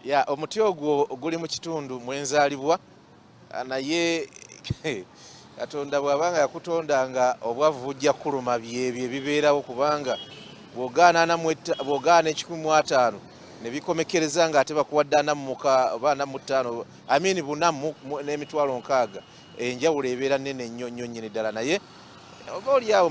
Ya, omuti ogwo guli mu kitundu mwenzaalibwa, naye Katonda bw'aba nga yakutonda nga obwavu bujja kukuluma, byebyo ebibeerawo, kubanga bw'ogaana 150 ne bikomekereza nga ate bakuwadde ana mu oba 45, amini 400 n'emitwalo 60, enjawulo ebeera nnene nnyo nnyo nnyini ddala. Naye oba oli awo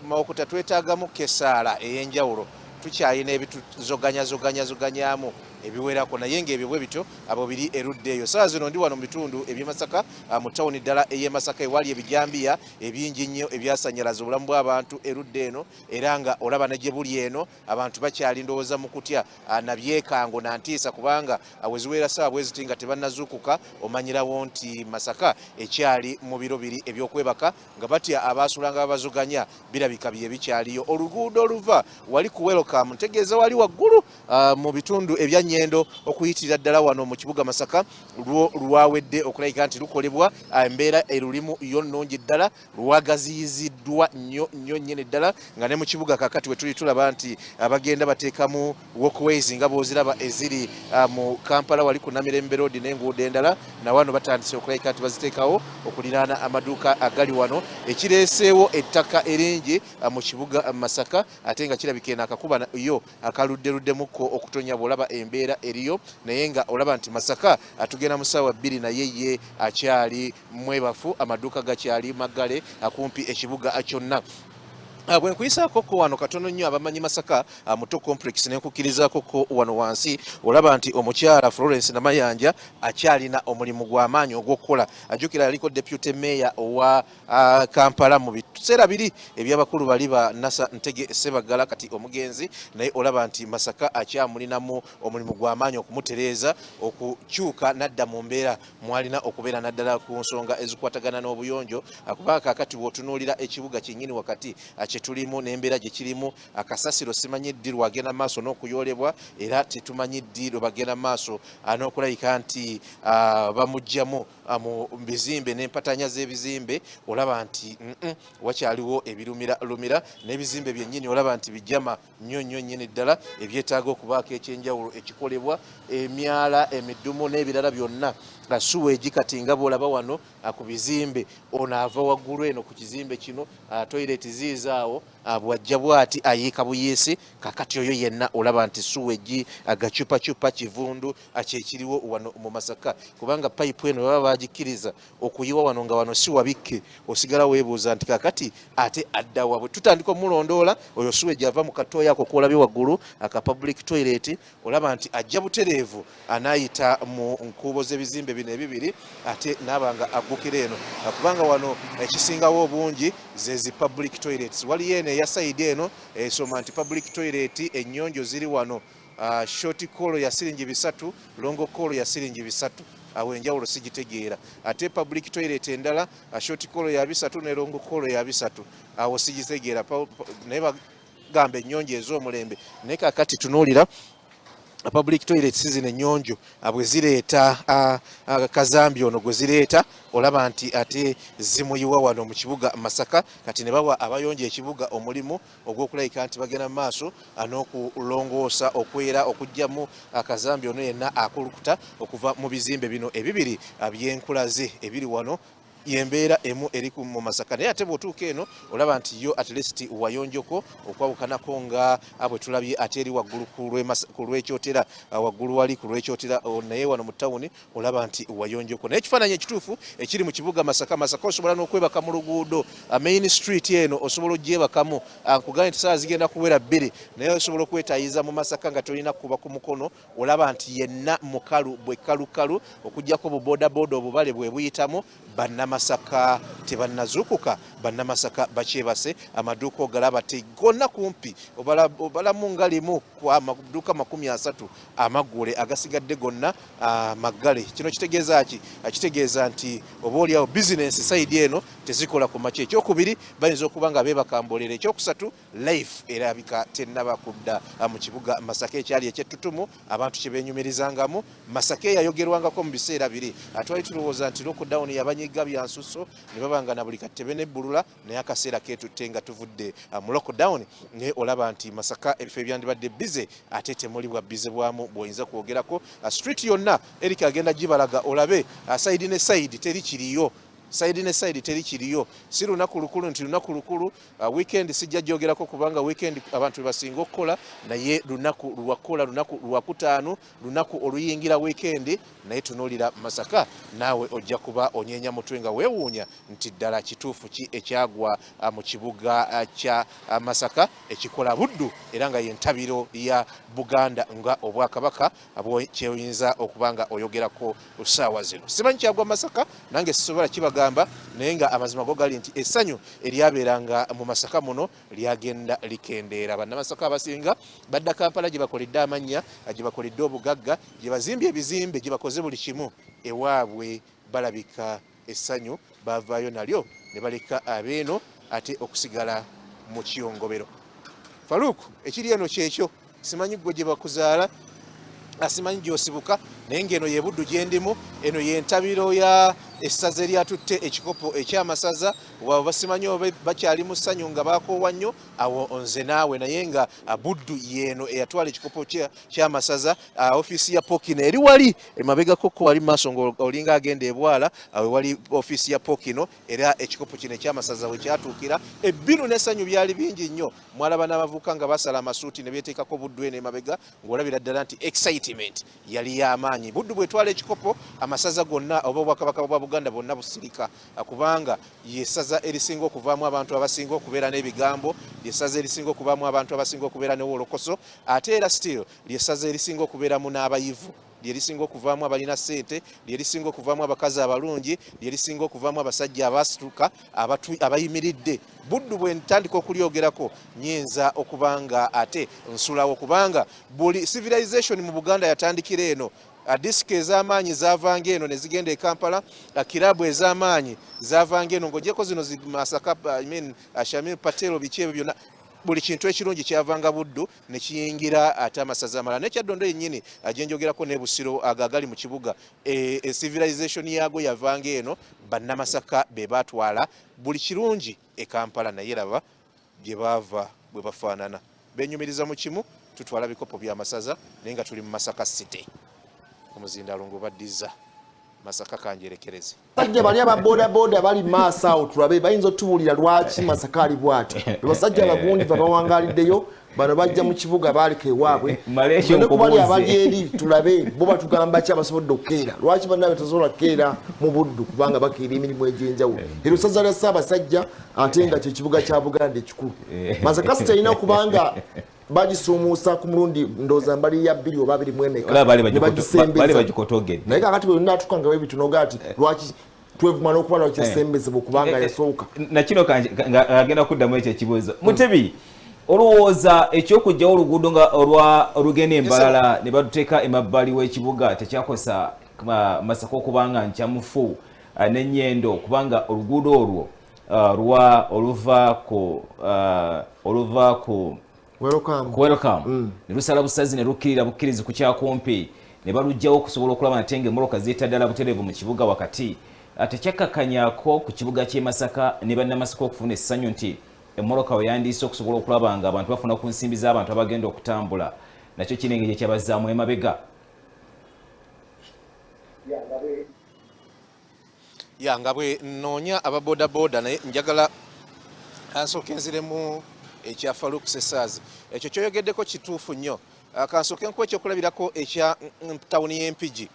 Mawokota twetaagamu kesaala ey'enjawulo. Tukyalina ebituzoganyazoganyazoganyaamu ebiwerako, naye ng'ebyo bwe bityo abo biri erudda eyo. Saa zino ndi wano mu bitundu eby'e Masaka, mu tawuni ddala ey'e Masaka, ewali ebijambiya ebingi nnyo ebyasanyalaza obulamu bw'abantu erudda eno, era nga olaba ne gye buli eno abantu bakyali ndowooza mu kutya nabyekango nantiisa, kubanga we ziweera ssaawa bwe ziti nga tebannazuukuka, omanyirawo nti Masaka ekyali mu biro biri ebyokwebaka nga batya abaasulanga babazuganya. Birabika bye bikyaliyo. Oluguudo oluva wali ku Welcome, ntegeeza wali waggulu mu bitundu ebya Nyendo okuyitirira ddala wano mu kibuga Masaka, lwo lwawedde okulabika nti lukolebwa. Embeera erulimu yo nnungi ddala, lwagaziyiziddwa nnyo nnyo nnyini ddala, nga ne mu kibuga kakati we tuli tulaba nti bagenda bateekamu walkways nga bw'oziraba eziri mu Kampala wali ku Namirembe Road n'enguudo endala. Na wano batandise okulabika nti baziteekawo okuliraana amaduuka agali wano, ekireeseewo ettaka eringi mu kibuga Masaka, ate nga kirabika eno akakuba yo akaluddeluddemukko okutonya bw'olaba embeera eriyo. Naye nga olaba nti Masaka atugenda mu ssaawa 2, naye ye akyali mwebafu, amaduuka gakyali maggale akumpi ekibuga kyonna. Bwe nkuyisaako ko wano katono nnyo, abamanyi Masaka, Muto Complex, ne nkukkirizaako ko wano wansi, olaba nti omukyala Florence Namayanja akyalina omulimu gw'amaanyi ogw'okukola. Ajjukira yaliko deputy mayor owa Kampala mu biseera biri ebyabakulu bali ba Nasa Ntege Sebaggala, kati omugenzi. Naye olaba nti Masaka akyamulinamu omulimu gw'amaanyi okumutereeza, okukyuka n'adda mu mbeera mwalina okubeera, naddala ku nsonga ezikwatagana n'obuyonjo, kubanga kaakati bw'otunuulira ekibuga kyennyini wakati kye tulimu n'embeera gye kirimu, akasasiro simanyi ddi lwagenda maaso n'okuyoolebwa, era tetumanyi ddi lwe bagenda maaso n'okulabika nti bamuggyamu mu bizimbe n'empatanya z'ebizimbe. Olaba nti wakyaliwo ebirumira lumira n'ebizimbe byennyini, olaba nti bijama nnyo nnyo nnyini ddala ebyetaaga okubaako ekyenjawulo ekikolebwa, emyala, emidumu n'ebirala byonna nga sewage. Kati nga bw'olaba wano ku bizimbe, ono ava waggulu eno ku kizimbe kino, toilet ziizaawo, bwajja bwati ayiika buyiisi. Kakati oyo yenna olaba nti sewage, agacupacupa, kivundu kyekiriwo wano mu Masaka, kubanga payipu eno baba bagikkiriza okuyiwa wano nga wano si wabikke. Osigala weebuuza nti kakati ate addawa? Bwe tutandika omulondoola oyo sewage ava mu katooyi ako kwolabye waggulu aka public toilet, olaba nti ajja butereevu anaayita mu nkuubo z'ebizimbe bino ebibiri, ate naaba nga aggukira eno, kubanga wano ekisingawo obungi ze zi public toilets. Waliyo eno eya side eno esoma nti public toilet, ennyonjo ziri wano, short call ya siringi 3, long call ya siringi 3. Awo enjawulo sigitegeera. Ate public toilet endala, short call ya 3 ne long call ya 3. Awo sigitegeera, naye bagamba ennyonjo ez'omulembe. Naye kakati tunuulira public toilets zino, ennyonjo bwe zireeta kazambi ono gwe zireeta, olaba nti ate zimuyiwa wano mu kibuga Masaka. Kati ne bawa abayonja ekibuga omulimu ogw'okulabika nti bagenda mu maaso n'okulongoosa, okwera, okuggyamu akazambi ono yenna akulukuta okuva mu bizimbe bino ebibiri byenkulaze ebiri wano. Yembeera emu eri mu Masaka. Naye ate bw'otuuka eno olaba nti yo at least wayonjoko okwawukanako nga bwe tulabye ate eri waggulu ku lw'Ekyotera, waggulu wali ku lw'Ekyotera. Naye wano mu tawuni olaba nti wayonjoko. Naye ekifaananyi ekituufu ekiri mu kibuga Masaka, Masaka osobola n'okwebaka mu luguudo, main street eno osobola ogyebakamu. Nkugambye nti saa zigenda kuwera 2, naye osobola okwetayiza mu Masaka nga tolina kuba ku mukono. Olaba nti yenna mukalu bwe kalukalu, okugyako buboodabooda obubale bwe buyitamu. Bannamasaka tebannazuukuka, bannamasaka bakyebase. Amaduuka ogalaba tegonna kumpi obalamu nga limu ku amaduuka 30 amaggule, agasigadde gonna maggale. Kino kitegeeza ki? Kitegeeza nti oba oliawo bizinensi side eno tezikola ku makya. Ekyokubiri, bayinza okuba nga beebakambolera. Ekyokusatu, life erabika tennaba kudda mu kibuga Masaka ekyali ekyettutumu, abantu kye beenyumirizangamu, Masaka eyayogerwangako mu biseera biri. Twali tulowooza nti lockdown yabanyiga. byansusso ne baba nga na buli kati tebenebbulula, naye akaseera ketutte nga tuvudde mu lockdown, naye olaba nti Masaka ebifo ebyandibadde busy ate temuli bwa busy bwamu bw'oyinza kwogerako. Street yonna Eric agenda gibalaga olabe side ne side teri kiriyo, side ne side teri kiriyo. Si lunaku lukulu nti lunaku lukulu, weekend sijja gyogerako kubanga weekend abantu bebasinga okukola, naye lunaku lwakukola, lunaku lwakutaano, lunaku oluyingira weekend. Naye tunuulira Masaka naawe ojja kuba onyeenya mutwe nga weewuunya nti ddala kituufu ki ekyagwa mu kibuga kya Masaka ekikola Buddu era nga yentabiro ya Buganda nga obwakabaka kyoyinza okuba nga oyogerako ssaawa zino. Simanyi kyagwa Masaka, nange sisobola kibagamba, naye nga amazima go gali nti essanyu eryabeeranga mu Masaka muno lyagenda likendeera. Bannamasaka abasinga badda Kampala gye bakoledde amannya, gye bakoledde obugagga, gye bazimbye ebizimbe, gye bakoze buli kimu. Ewaabwe balabika essanyu bavaayo nalyo ne baleka abeeno ate okusigala mu kiyongobero. Faruuk, ekiri eno kyekyo. Simanyi gwe gye bakuzaala, asimanyi gy'osibuka, naye ng'eno ye Buddu gye ndimu. Eno y'entabiro ya essaza eryatutte ekikopo ekyamasaza. Waba basimanyi oba bakyali mu ssanyu nga bakoowa nnyo awo nze naawe, naye nga Buddu yeeno eyatwala ekikopo kyamasaza. Ofiisi ya Pokino eri wali emabegakoko, wali maaso ng'olinga agenda ebwala, awe wali ofiisi ya Pokino. Era ekikopo kino ekyamasaza we kyatuukira, ebbiru n'essanyu byali bingi nnyo. Mwalaba n'abavubuka nga basala amasuuti ne beeteekako Buddu eno emabega, ng'olabira ddala nti excitement yali y'amaanyi. Buddu bwetwala ekikopo, amasaza gonna oba obwakabaka bwa Buganda bwonna busirika, kubanga yessaza erisinga okuvaamu abantu abasinga okubeera n'ebigambo, lyessaza erisinga okuvaamu abantu abasinga okubeera newolokoso, ate era still lyessaza erisinga okubeeramu n'abayivu, lyerisinga okuvaamu abalina ssente, lyerisinga okuvaamu abakazi abalungi, lyerisinga okuvaamu abasajja abasituka abayimiridde. Buddu bwe ntandika okulyogerako nyinza okuba nga ate nsulawo, kubanga buli civilization mu Buganda yatandikira eno. Disiko ez'amaanyi zavanga eno ne zigenda e Kampala, kirabu ez'amaanyi zavanga eno, ng'ogyeko zino Masaka, I mean, Shamil Patel, biki ebyo byonna. Buli kintu ekirungi kyavanga Buddu ne kiyingira ate amasaza amalala. Nekyaddondo yennyini gyenjogerako ne Busiro ago agali mu kibuga, civilization yaago yavanga eno. Bannamasaka be batwala buli kirungi e Kampala, naye laba gye baava bwe bafaanana. Benyumiriza mu kimu, tutwala bikopo byamasaza, naye nga tuli mu Masaka City. Omuzindalo ngubaddiza Masaka kanjerekereze. Basajja bali aba bodaboda bali maaso awo, tulabe bayinza otubuulira lwaki Masaka ali bwati. Basajja abagundi babawangaliddeyo, bano bajja mu kibuga baaleka ewaabwe. Malaysia. Ne kubali nkubuuze. Abali eri tulabe bo batugamba ki abasobodde okukeera, lwaki bannabe tasobola kukeera mu Buddu, kubanga bakeera emirimu egy'enjawulo. Eryo ssaza lya Ssaabasajja ate nga kyekibuga kya Buganda ekikulu. Masaka City erina kubanga bagisuumuusa ku mulundi, ndowooza mbali ya bbiri oba abiri mu emeka, Olaba bali ne bagisembeza. Bali bagikotogedde. Naye kakati bwe natuuka nga webitunoga ati lwaki twevuma n'okuba lwaki yasembezebwa, okubanga yasooka. Nakino nga agenda kuddamu ekyo ekibuuzo. Mutebi, olowooza ekyokugjawo oluguudo nga olwa olugenda embalala ne baluteeka emabbali w'ekibuga tekyakosa Masaka okubanga nkyamufu n'ennyendo, kubanga oluguudo olwo lwa oluva ku Welcome. Ku Welcome ne lusala busazi ne lukkirira bukkirizi ku Kyakumpi, ne balugjawo okusobola okulaba nte nga emmotoka ziyita ddala butereevu mu kibuga wakati. Tekyakkakkanyako ku kibuga ky'e Masaka ne bannamasaka okufuna essanyu nti emmotoka we yandiise okusobola okulaba nga abantu bafuna ku nsimbi z'abantu abagenda okutambula, nakyo kiri engeri ekyabazzaamu emabega? Ya, nga bwe nnoonya ababodaboda, naye njagala kansooke nziremu ekya Faruk Sesaazi. Ekyo kyoyogeddeko kituufu nnyo. Kansooke nkuwa ekyokulabirako ekya tawuni y'Empigi.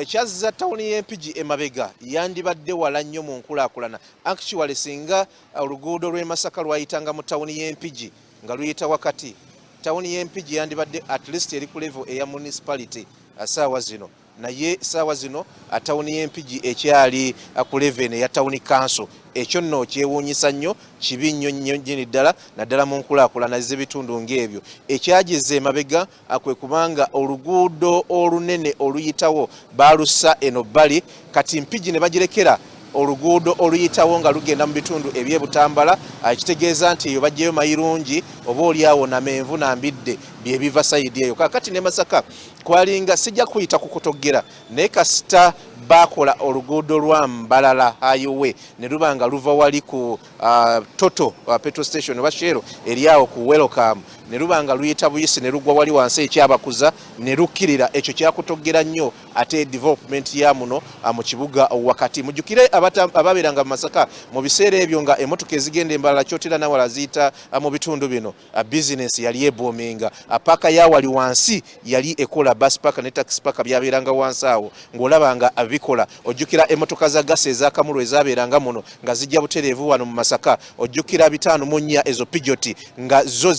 Ekyazza tawuni y'Empigi emabega, yandibadde wala nnyo mu nkulaakulana. Actually, singa oluguudo lw'e Masaka lwayitanga mu tawuni y'Empigi nga luyita wakati, tawuni y'Empigi yandibadde at least eri ku level eya municipality saawa zino. Naye saawa zino tawuni y'Empigi ekyali ku level eya town council. Ekyo nno kyewuunyisa nnyo, kibi nnyo nnyo nnyini ddala, naddala mu nkulaakulana z'ebitundu ng'ebyo. Ekyagiza emabega kwe kubanga oluguudo olunene oluyitawo baalussa eno bbali, kati Mpigi ne bagirekera oluguudo oluyitawo nga lugenda mu bitundu eby'Ebutambala, ekitegeeza nti eyo baggyeyo Mayirungi oba oliawo Namenvu Nambidde byebiva side eyo. Kakati ne Masaka kwalinga sijja kuyita kukutogera, naye kasita Bakola oluguudo lwa Mbalala Highway ne luba nga luva wali ku Total petrol station oba Shell eri awo ku Welcome, ne luba nga luyita buyisi ne lugwa wali wansi ekyabakuza ne lukkirira. Ekyo kyakutogera nnyo ate development ya muno mu kibuga wakati. Mujjukire ababeeranga mu Masaka mu biseera ebyo nga emmotoka ezigenda embalala Kyotera nawala ziyita mu bitundu bino, bizinesi yali eboominga. Paaka ya wali wansi yali ekola, bus park ne taxi park byabeeranga wansi awo ng'olaba nga bikola. Ojjukira emmotoka za gasi ezakamulu ezabeeranga muno nga zijja butereevu wano mu Masaka. Ojjukira 54 ezo Peugeot nga zo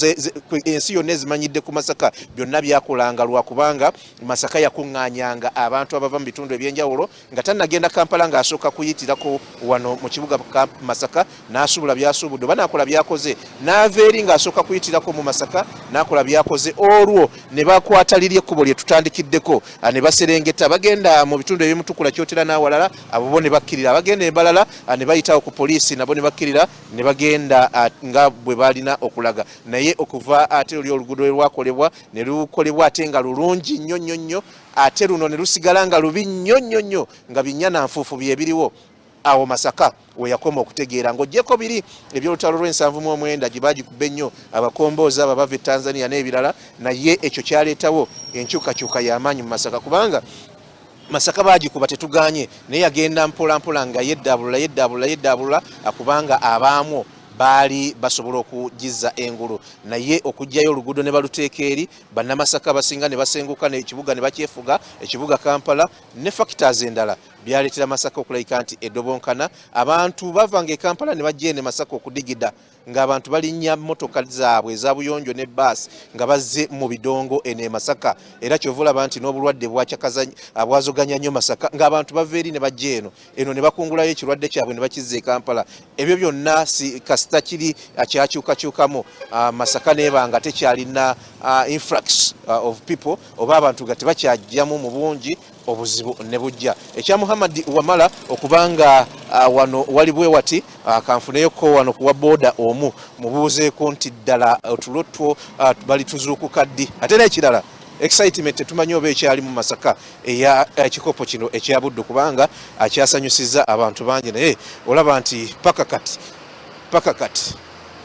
ensi yonna ezimanyidde ku Masaka. Byonna byakolanga lwakubanga Masaka yakuŋŋaanyanga abantu abava mu bitundu ebyenjawulo nga tannagenda Kampala, ng'asooka kuyitirako wano mu kibuga Masaka n'asuubula byasuubudde oba n'akola byakoze, n'ava eri ng'asooka kuyitirako mu Masaka n'akola byakoze. Olwo ne bakwata liri ekkubo lye tutandikiddeko ne baserengeta bagenda mu bitundu ebimutukula Kyotera n'awalala. Abo bo ne bakkirira abagenda embalala ne bayitawo ku poliisi, nabo ne bakkirira ne bagenda nga bwe balina okulaga. Naye okuva ate oli oluguudo lwe lwakolebwa ne lukolebwa ate nga lulungi nnyo nnyo nnyo, ate luno ne lusigala nga lubi nnyo nnyo nnyo, nga binnya na nfuufu bye biriwo awo. Masaka we yakoma okutegeera ng'oggyeko biri ebyolutalo lw'e79 gye bagikuba ennyo abakomboozi abo abava e Tanzania n'ebirala. Naye ekyo kyaleetawo enkyukakyuka y'amaanyi mu Masaka, kubanga Masaka bagikuba tetuganye, naye yagenda mpola mpola nga yeddaabulula, yeddaabulula, yeddaabulula, kubanga abaamwo baali basobola okugizza engulu. Naye okuggyayo oluguudo ne baluteeka eri, bannamasaka abasinga ne basenguka ekibuga ne bakyefuga, ekibuga Kampala ne factors endala byaleetera Masaka okulabika nti edobonkana. Abantu bavanga e Kampala ne bajja ene Masaka okudigida, ng'abantu balinnya mmotoka zaabwe eza buyonjo ne baasi nga bazze mu bidongo eno e Masaka. Era kyova olaba nti n'obulwadde bwazoganya nnyo Masaka, ng'abantu bava eri ne bajja eno eno ne bakungulayo ekirwadde kyabwe ne bakizza e Kampala. Ebyo byonna si kasita kiri kyakyukakyukamu, Masaka neeba nga tekyalina influx of people oba abantu nga tebakyajjamu mu bungi, obuzibu ne bujja. Ekya Muhammad Wamala okubanga wano wali bwe wati, kanfuneyoko wano kuwa booda omu mubuuzeeko nti ddala otulo two bali tuzuukuka ddi? Ate n'ekirala, excitement tetumanyi oba ekyali mu Masaka eya ekikopo kino ekya Buddu, kubanga akyasanyusiza abantu bangi, naye olaba nti paka kati, paka kati,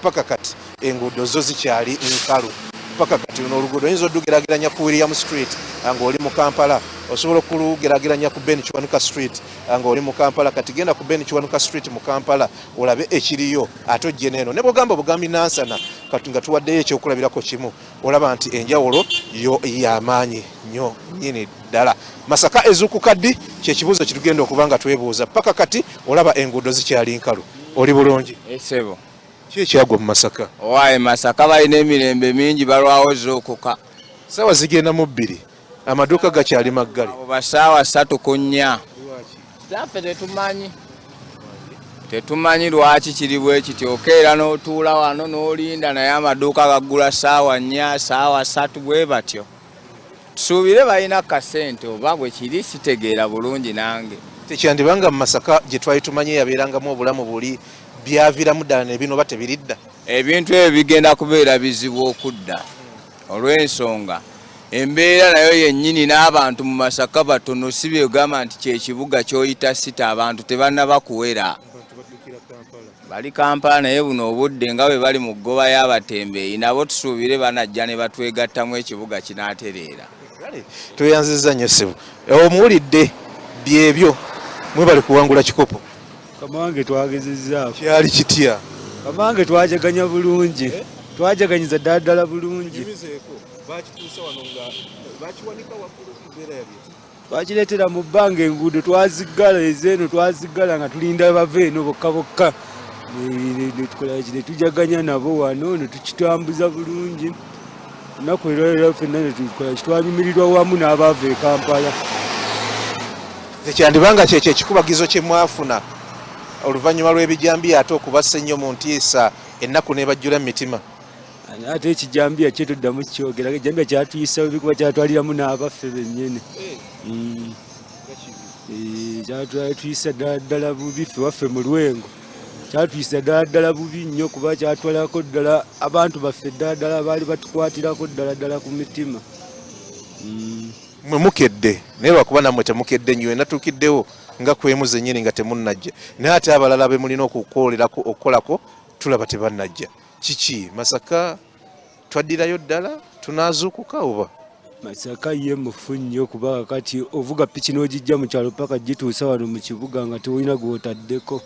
paka kati enguudo zo zikyali nkalu. Paka kati luno oluguudo oyinza odugerageranya ku William Street ng'oli mu Kampala, osobola okulugeraageranya ku Ben Kiwanuka Street ng'oli mu Kampala. Kati genda ku Ben Kiwanuka Street mu Kampala olabe ekiriyo, ate ojje neeno ne bwogamba bugambi Nansana. Kati nga tuwaddeyo ekyokulabirako kimu, olaba nti enjawulo yo y'amaanyi nnyo nnyini ddala. Masaka ezuukuka ddi? Kyekibuuzo kitugenda okuba nga twebuuza. Paka kati olaba enguudo zikyali nkalu. Oli bulungi? Esebo. Ki ekyagwa mu Masaka? Owaaye, Masaka balina emirembe mingi, balwawo zuukuka. Saawa zigenda mu 2, amaduuka gakyali maggale. Abo basaawa 3 ku 4. Zaffe tetumanyi, tetumanyi lwaki kiri bwe kiti. Okeera n'otuula wano n'olinda, naye amaduuka gaggula saawa 4, saawa 3, bwe batyo. Tusuubire balina kasente oba bwe kiri, sitegeera bulungi nange. Tekyandibanga mu Masaka gye twali tumanye yabeerangamu obulamu buli byaviramu ddala ne bino oba tebiridda? Ebintu ebyo bigenda kubeera bizibu okudda olw'ensonga embeera nayo yennyini n'abantu mu Masaka batono. Si byegamba nti kyekibuga ky'oyita sita, abantu tebannaba kuwera, bali Kampala. Naye buno obudde nga bwe bali mu ggoba y'abatembeeyi, nabo tusuubire banajja ne batwegattamu, ekibuga kinaatereera. Tweyanzizza nnyo ssebo, omuwulidde byebyo. Mwebale kuwangula kikopo. Kamange twagezezzaako. Kyali kitya? Kamange twajaganya bulungi, twajaganyiza ddala ddala bulungi. Bakituusa wano nga bakiwanika waggulu, mbeera yali? Twakireetera mu bbanga, enguudo twaziggala, ezeeno twaziggala nga tulinda bava eno bokka bokka. Netukola ki, netujaganya nabo wano netukitambuza bulungi. Olunaku erwalero ffenna netukola ki, twanyumirirwa wamu n'abaava e Kampala. Tekyandibanga kyekyo ekikubagizo kye mwafuna oluvannyuma lw'ebijambiya ate okubassa ennyo mu ntiisa, ennaku n'ebajjula mu mitima? Ate ekijambiya kye toddamu kyogera. Ekijambiya kyatuyisa bubi kuba kyatwaliramu n'abaffe bennyini. Kyatuyisa ddala ddala bubi. Ffe waffe mu Lwengo kyatuyisa ddala ddala bubi nnyo, kuba kyatwalako ddala abantu baffe ddala ddala baali batukwatirako ddala ddala ku mitima. Mwe mukedde naye lwakuba nammwe temukedde nnyo, enatuukiddewo nga kwemu zennyini nga temunnajja, naye ate abalala be mulina okukolerako okukolako tulaba tebannajja. Kiki Masaka twaddirayo ddala tunaazuukuka oba? Masaka ye mufu nnyo kuba kati ovuga piki n'ogijja mu kyalo paka gituusa wano mu kibuga nga tewolina gwotaddeko,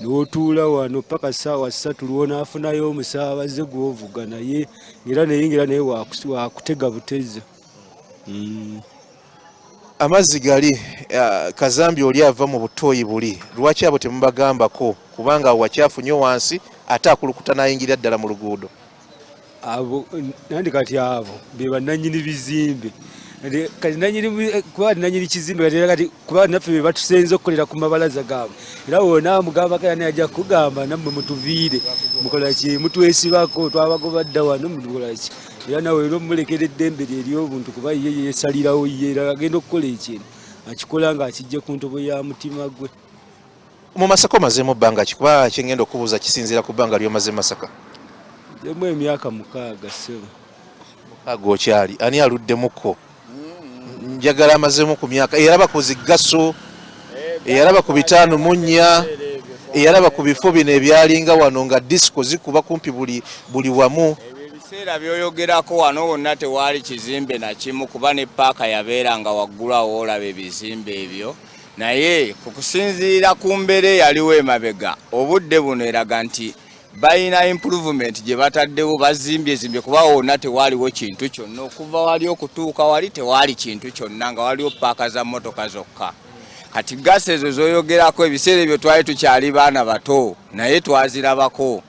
n'otuula wano paka ssaawa 3 lwonaafunayo omusaabaze gw'ovuga, naye era neyingira naye wakutega butezi. Amazzi gali kazambi oli ava mu butooyi buli, lwaki abo temubagambako? Kubanga awo wakyafu nnyo wansi, ate akulukuta n'ayingira ddala mu luguudo. Abo nandi kati abo be bannannyini bizimbe. Kati nanyini kuba nanyini kizimbe kati era kati kuba naffe be batusenze okukolera ku mabalaza gaabwe, era wona mugamba kaya naye ajja kugamba nammwe mutuviire, mukola ki, mutwesibako, twabagoba dda wano, mukola ki? Era nawe era omulekera eddembe lye ery'obuntu kuba ye yeesalirawo ye, era agenda okukola ekintu akikola ng'akijja ku ntobo ya mutima gwe. Mu Masaka omazeemu bbanga ki? Kuba kyengenda okubuuza kisinziira ku bbanga ly'omaze mu Masaka. Nzemu emyaka 6, ssebo. 6 okyali, ani aluddemuko? Njagala amazeemu ku myaka, eyalaba ku ziggaso, eyalaba ku 54, eyalaba ku bifo bino ebyalinga wano nga disco zikuba kumpi buli wamu. Ebyo ebiseera by'oyogerako wano wonna tewaali kizimbe na kimu, kuba ne paaka yabeeranga waggulu awo olaba ebizimbe ebyo. Naye ku kusinziira ku mbeera eyaliwo emabega, obudde buno eraga nti balina improvement gye bataddewo, bazimbyezimbye, kuba wonna tewaaliwo kintu kyonna. Okuva wali okutuuka wali tewaali kintu kyonna, nga waliwo paaka za mmotoka zokka. Kati gasi ezo z'oyogerako, ebiseera ebyo twali tukyali baana bato, naye twazirabako.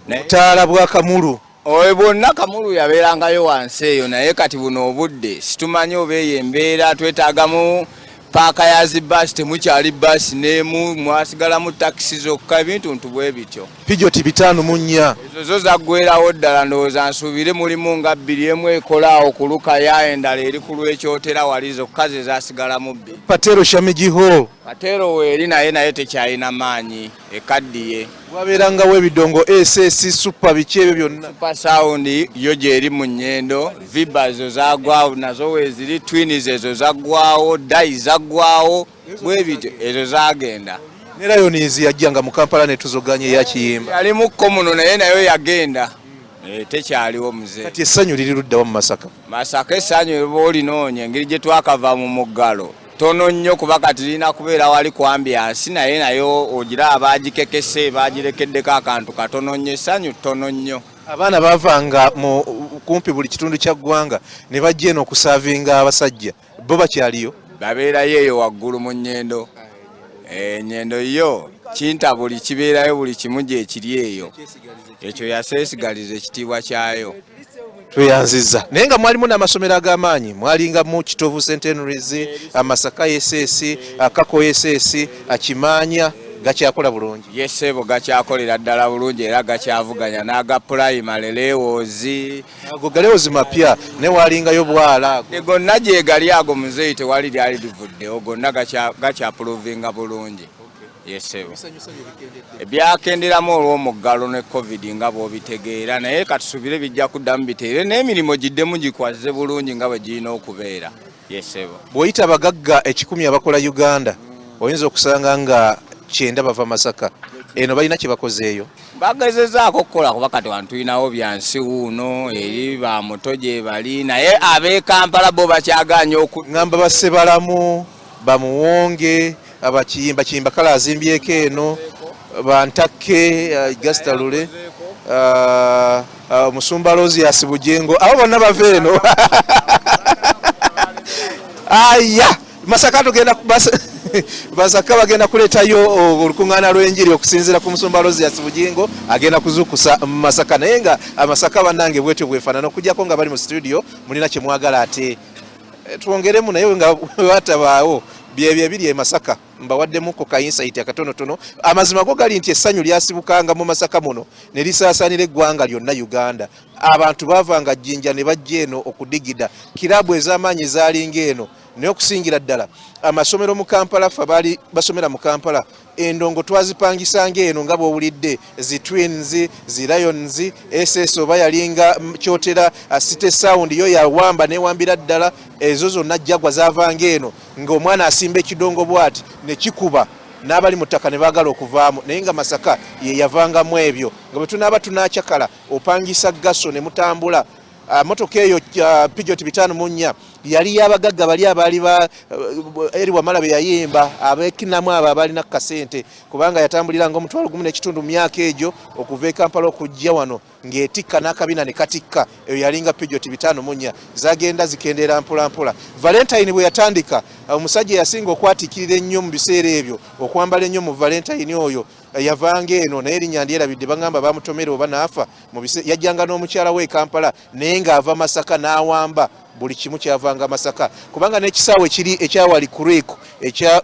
Butaala bwa Kamulu. Oyo bwonna Kamulu yabeerangayo wansi eyo, naye kati buno obudde situmanyi oba eyo embeera twetaagamu paaka ya zi baasi, temukyali baasi n'emu, mwasigalamu takisi zokka, ebintu ntu bwe bityo. Pijoti 54. Ezo zo zaggwerawo ddala, ndowooza nsuubire mulimu nga bbiri, emu ekola awo ku Lukaya, endala eri ku Lwekyotera wali, zokka ze zasigalamu bbiri. Patero Shamigi Hall. Patero weeri naye tekyalina maanyi, ekaddiye. Wabeerangawo ebidongo SS Super biki ebyo byonna. Super Sound yo gyeri mu Nyendo, Viba ezo zaggwawo nazo weeziri, Twins ezo zaggwawo, Dai zaggwawo, bwe bityo ezo zaagenda. Ne Lions yajjanga mu Kampala ne tuzoganya eya Kiyimba. Yalimu muno naye nayo yagenda. Tekyaliwo muze. Kati essanyu liri luddawa mu Masaka? Masaka essanyu oba olinoonya engeri gye twakava mu muggalo tono nnyo, kuba kati lirina kubeera wali ku ambiance, naye nayo ogiraba baagikekese, baagirekeddeko akantu katono nnyo, essanyu ttono nnyo. Abaana bavanga mu kumpi buli kitundu kya ggwanga ne bajja eno okusaavinga abasajja, bo bakyaliyo? Babeerayo eyo waggulu mu Nyendo. Nyendo yo kinta buli kibeerayo, buli kimu gye kiri eyo, ekyo yaseesigaliza ekitiibwa kyayo. Tweyanziza. Naye nga mwalimu n'amasomero ag'amaanyi, mwalinga mu Kitovu St Henrys, Masaka SS, Kako SS, Akimaanya, gakyakola bulungi? Yesebo, gakyakolera ddala bulungi, era gakyavuganya n'aga pulayimale Lewozi. Ago galewozi mapya, naye walingayo bwala ago. Gonna gye gali ago muzeeyi, tewali lyali livuddewo, gonna gakyapuruvinga bulungi. Yesebo, byakenderamu olw'omuggalo ne COVID nga bw'obitegeera, naye katusubire bijja kuddamu biteere n'emirimu giddemu gikwazze bulungi nga bwe girina okubeera. Yesebo. Bw'oyita abagagga 100 abakola Uganda, oyinza okusanga nga 90 bava Masaka. Eno balina kye bakozeeyo? Bagezezaako okukola, kuba kati wano tulinawo byansi wuuno eri bamuto gye bali, naye ab'e Kampala bo bakyagaanye oku ŋŋamba Basebalamu, Bamuwonge, Abakiyimba, Kiyimba kale azimbyeko eno, Bantakke, Gasita Lule, Musumba Lozias Bujengo, abo bonna bava eno. Aya Masaka tugenda Masaka bagenda kuleetayo olukuŋŋaana lw'enjiri okusinziira ku Musumba Lozias Bugingo, agenda kuzuukusa Masaka. Naye nga Amasaka bannange bwetyo bwefaanana, okuggyako nga bali mu studio mulina kye mwagala ate twongeremu, naye nga watabaawo byebyo ebiri e Masaka. Mbawaddemuko ka insight akatonotono. Amazima go gali nti essanyu lyasibukanga mu Masaka muno ne lisaasaanira eggwanga lyonna Uganda. Abantu baavanga Jjinja ne bajja eno okudigida, kiraabu ez'amaanyi zaalinga eno. Naye okusingira ddala amasomero mu Kampala, ffe abaali basomera mu Kampala, endongo twazipangisanga eno nga bw'owulidde, zi Twins, zi Lions, SS oba yalinga Kyotera, City Sound yo yawamba newambira ddala. Ezo zonna Jagwa zavanga eno, ng'omwana asimba ekidongo bw'ati ne kikuba n'abali mu ttaka ne baagala okuvaamu. Naye nga Masaka ye yavangamu ebyo, nga bwe tunaaba tunaacakala opangisa gaso ne mutambula. Motoka eyo Peugeot 54 yali y'abagagga bali abaali ba eri Wamala be yayimba, abekinamu abo abalina ku kasente, kubanga yatambuliranga 1500 mu myaka egyo okuva e Kampala okujja wano, ng'etikka n'akabina ne katikka. Eyo yalinga Peugeot 54, zagenda zikendeera mpolampola. Valentine bwe yatandika, omusajja yasinga okwatikirira ennyo mu biseera ebyo, okwambala ennyo mu Valentine, oyo yavanga eno, naye erinnya ndyerabidde, bagamba bamutomera oba naafa. Yajjanga n'omukyala we e Kampala, naye ng'ava Masaka n'awamba buli kimu kyavanga Masaka, kubanga n'ekisaawe kiri ekyawali Kuriku ekya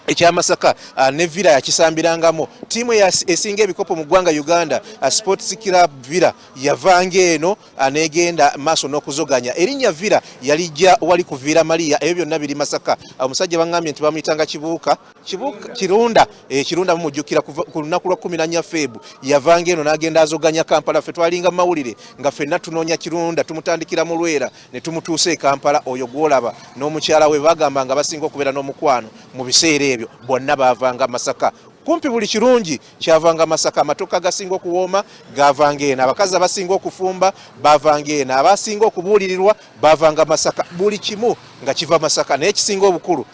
ekyamasaka ne Villa yakisambirangamu. Ttiimu esinga ebikopo mu ggwanga Uganda, Sports Club Villa, yavanga eno negenda maaso n'okuzoganya. Erinnya Villa yalijja wali ku Villa Maria. Ebyo byonna biri Masaka. Omusajja baŋŋambye nti bamuyitanga Kibuuka, Kibuuka Kirunda, Kirunda mumujjukira ku lunaku lwa 14 Feb yavanga eno n'agenda azoganya Kampala. Ffe twalinga mu mawulire nga ffenna tunoonya Kirunda, tumutandikira mu Lwera ne tumutuusa e Kampala. Oyo gw'olaba n'omukyala we bagamba nga basinga okubeera n'omukwano mu biseera ebyo, bonna baavanga Masaka. Kumpi buli kirungi kyavanga Masaka. Amatoka agasinga okuwooma gavanga eno, abakazi abasinga okufumba bavanga eno, abasinga okubuulirirwa bavanga Masaka. Buli kimu nga kiva Masaka. Naye ekisinga obukulu,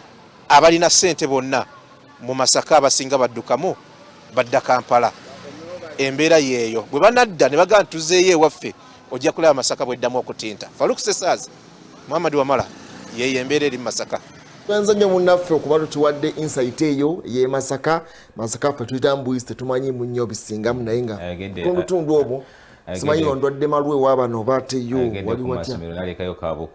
abalina ssente bonna mu Masaka abasinga baddukamu badda Kampala. Embeera yeeyo. Bwe banadda ne bagamba nti tuzeeyo ewaffe, ojja kulaba Masaka bweddamu okutinta. Faruk Sesaazi, Muhammad Wamala, yeeyo embeera eri mu Masaka. Twanza nnyo munnaffe okuba tutuwadde insight eyo ye Masaka. Masaka ffe tuyita mbuisi, tetumanyi mu nnyo bisingamu, naye nga tundutundu obwo simanyi ondwadde malwe waabano oba ateyo Ayogedde wali ku watya. Masomero nalekayo kabuku.